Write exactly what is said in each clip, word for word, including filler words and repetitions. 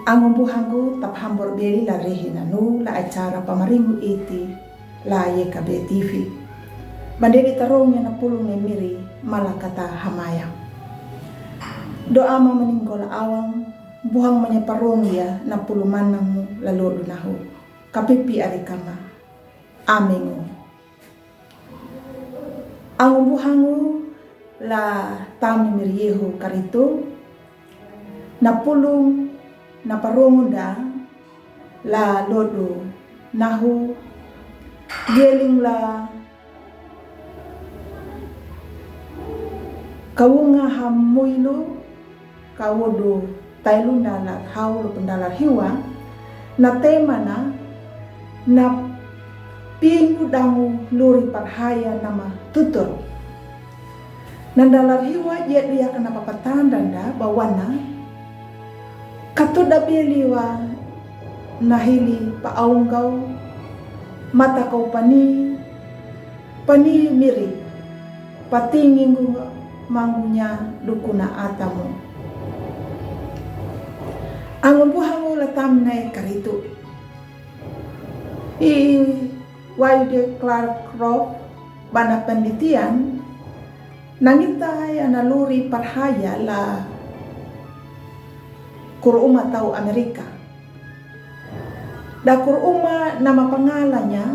Anggun buhanggu, tapahambor beli la rehi nanu la acara pamaringu iti la Y K B T V. Bandedi tarong ya na pulung ne miri mala kata hamaya. Doa ma maninggol awang, buhang manya parong ya na pulu manang mu la lodu nahu. Kapipi ari kama. Amingu. Anggun buhanggu la tami miri Yehu Karitu, na pulung na parongunda la lodu nahu, geling la kawunga hamuilu, kawodu tailunda la hau lupunda la hiwa, na temana, na pingu dangu luri parhaya nama tutur. Nanda la hiwa ye dia kana papatanda nda bawana, katuda beliwa na hili pa aungau, mata kau pani, pani miri, patinginggu manggunya dukuna atamu. Anggun buhanggu la tamnai Karitu. I Wayde Clark Robb bana penelitian, nangita ya na luri parhaya la kuruma tau Amerika. Da kuruma nama pangalanya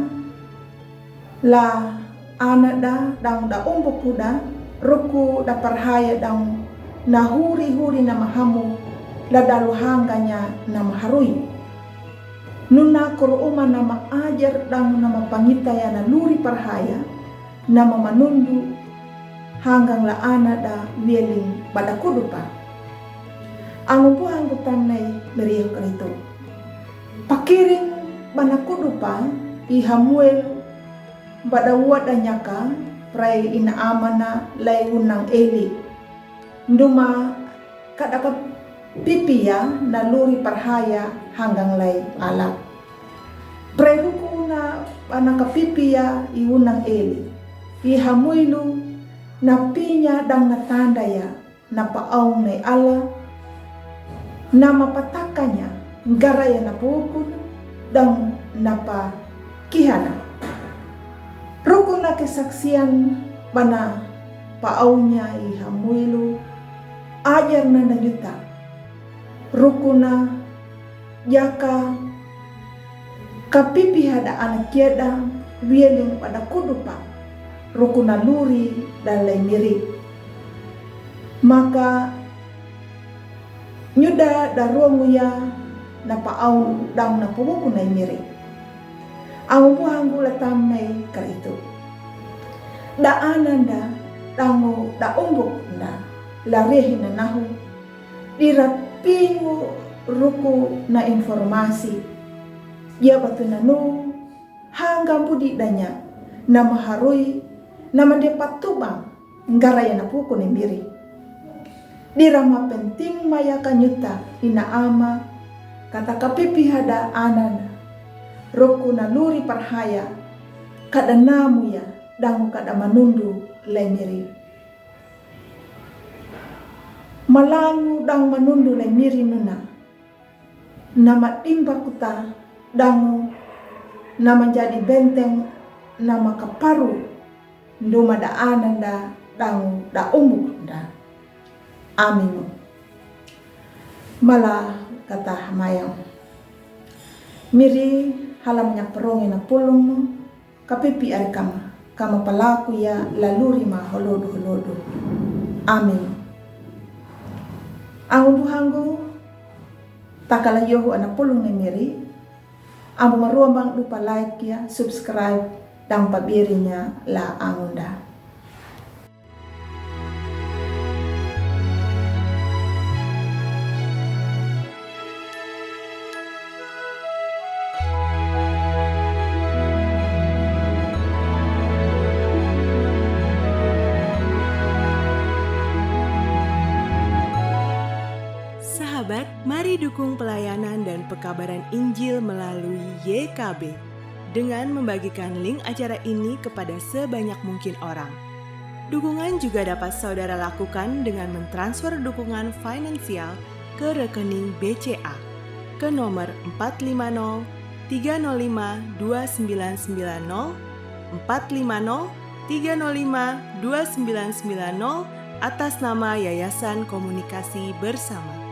la anada dang da umbukuda, ruku da parhaya dang na huri-huri nama hamu, la dalu hanganya nama harui. Nuna kuruma nama ajar dang nama pangita ya na luri parhaya, nama manundu hanggang la anada wieling bada kudupa. Anggun buhanggu tamnai miri Yehu Karitu. Pakiring bana kudupa i Hamuel bada wada nyaka prai ina amana lai unang Eli. Nduma kada kapipia na luri parhaya hanggang lai ala. Prai rukuna bana kapipia i unang Eli. I Hamuilu na pinya dang na tanda ya na pa aung nai ala, nama patakanya, garaya na pukun, dang na pa kihana. Rukuna kesaksian bana pa aunya i Hamuilu, ajar na na yuta. Rukuna jaka kapipi hada anak kiada wieling pada kudupa, rukuna luri dalai miri. Maka nyuda da ruangu ya na pa au dang na pubuku nai miri. Au buhanggu la tamnai Karitu. Da ananda dangu da umbuk na la rehi na nahu. Dira pingu ruku na informasi. Ia batu nanu hangga budi danya nama harui nama de patubang ngaraya na puku ne miri. Dira ma penting maya kanyuta ina ama kata kapipi hada anana ruku na luri parhaya kada namu ya dangu kada manundu lai miri. Malangu dang manundu lai miri nuna. Nama dimba kuta dangu nama jadi benteng nama kaparu nduma da ananda dangu da umbuk da. Aminu. Mala kata hamayang. Miri halam nyak perong ina pulung. Kapipi ari kama, kama palaku ya laluri ma holodu holodu. Amin. Angun buhanggu, takala yohu ana pulung ne miri. Ambu maruambang lupa like ya, subscribe, dang pabirinya la angunda. Sahabat, mari dukung pelayanan dan pekabaran Injil melalui Y K B dengan membagikan link acara ini kepada sebanyak mungkin orang. Dukungan juga dapat saudara lakukan dengan mentransfer dukungan finansial ke rekening B C A. ke nomor empat lima nol tiga nol lima dua sembilan sembilan nol, empat lima nol tiga nol lima dua sembilan sembilan nol, atas nama Yayasan Komunikasi Bersama.